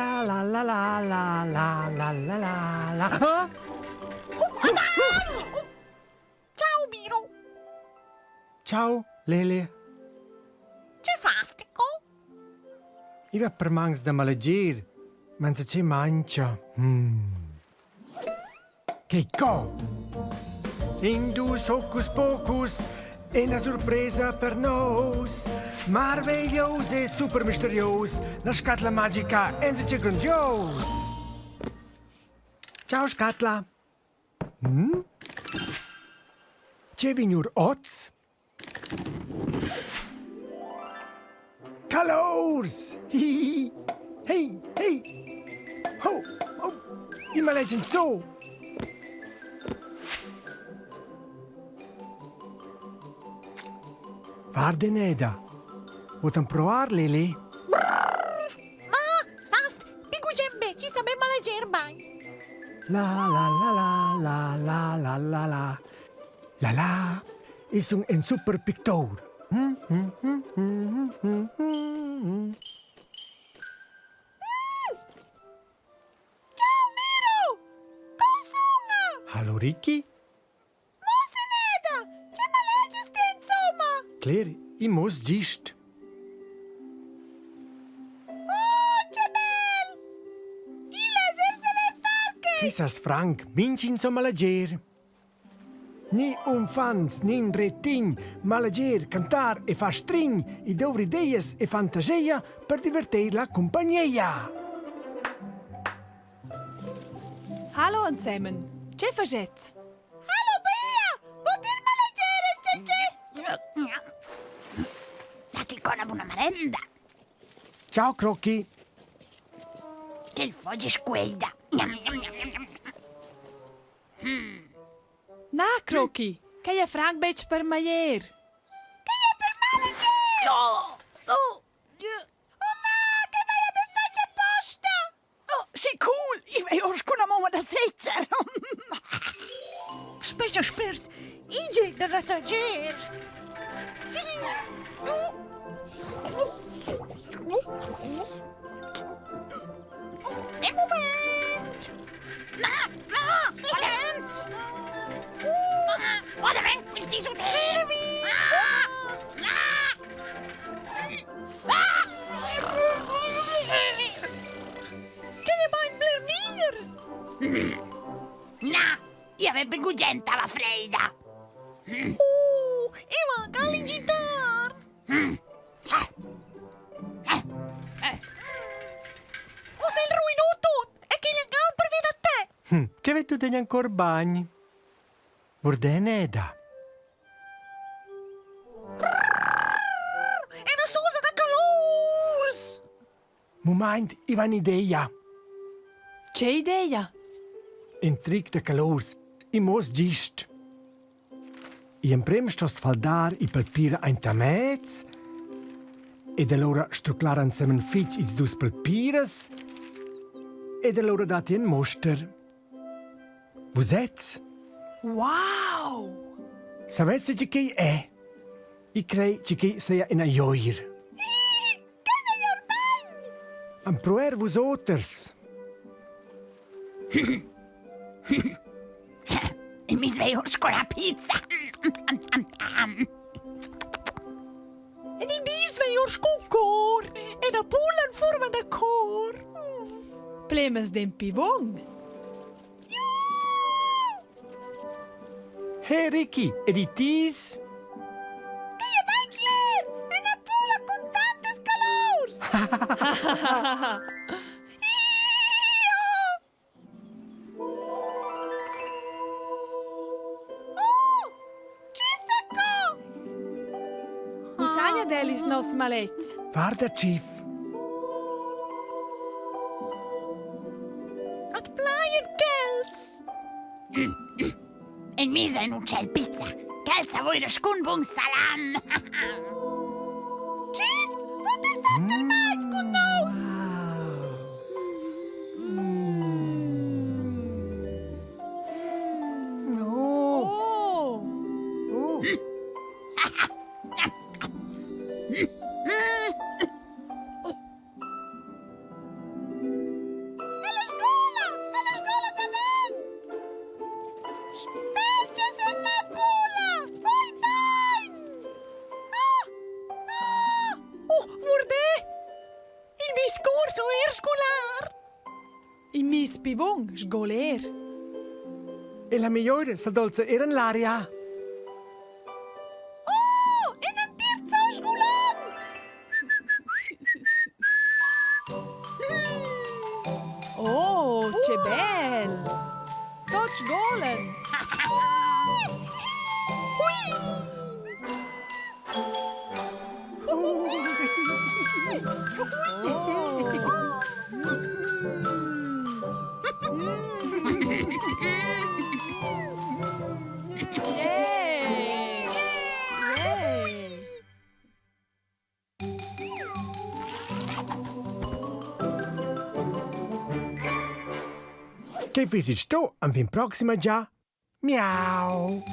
La la la la la la la la la la. Ah? Ciao Miro. Ciao Lele. Che fas ti co? I va per mangs da maleger, ma che mangia. Mm. Che co? Indus hocus pocus, ina surpresa per nous. Marveglios e super misterios, la scatla magica enzace grandios. Ciao scatla. Hm? Tge vignur oz? Calors! Hihihi! Hey, hey! Ho, ho! I malegin so! Varda Neda! Vuoi provar, Lili? Ma, sast, pi gugent be, ci sabem maleger bain. La la la la la la la la la La la, i sun ün super pictur. Mm, mm, mm, mm, mm, mm. Ciao Miro! Co suna? Hallo Ricky? Mo Seneda, che malegias ti insomma? Cler, i mos gist. Oh, che bel! Il es er saver far che! Che sas franc, minchin so maleger. Ni unfants nin retign, maleger, cantar e far strign, i douvr ideas e fantasia per diverter la cumpagneia. Hallo ensemen. Che faschet? Hallo Bea! Vuol dir maleger tge? Datti con una buona merenda. Ciao Crocchi. Che il foggi squeida. Na, Croki, quai è franc betg per maier. Quai è per manager! No! Oh! Oh na, che vai a ben fatg apposta! Oh, sì cool! Ich vai oz con una mamma da setzer! Spetta spert! Igl da rattager! In moment! Na, na, moment! Moment, nicht die so Che ne bain bler meglier? Na, io avevo gugenta la freida. Oh, e manca l'igitar! Uss è il ruinò tut e ch'igl è gal pervi da te. Hm, che vei tu tegn ancor bagn? Vurdè Neda. È una sosa da calors! Mumaint, i va un'idea. Che idea? In tric da calors. I mos gist. I emprem stost faldar i palpira aintamez ed allora struclar ensemen fitg ils dus palpiras ed allora dati en muster. Vus ets? Wow! Savessi tgi ch'ei è? I crei tgi ch'ei seia ina joir. Che meglior bagn! Empruer vus oters. Mi sveglio con la pizza. Ed il bis vegn sco cor e la pulla en forma da cor. Plemas d'en pivon. Hey Ricky, ed i tis? Che è mai cler! È una pula con tantas calors! Oh! Ci fa co? Usagna delis nos malets. Guarda, Chief. At plaien quels! In mesa in uccel pizza. Quel savore scun bun salam. Chief, poter far termagls cun nous! No. Oh! Oh. so er sgular. Il mis pi bun, sgoler. E la migliore s'addolza er en l'aria. Oh, in entir zoo sgulant! Oh, che bel! Tot sgolen! Yeah! Yeah! Che fiss sto enfin proxima già? Miau!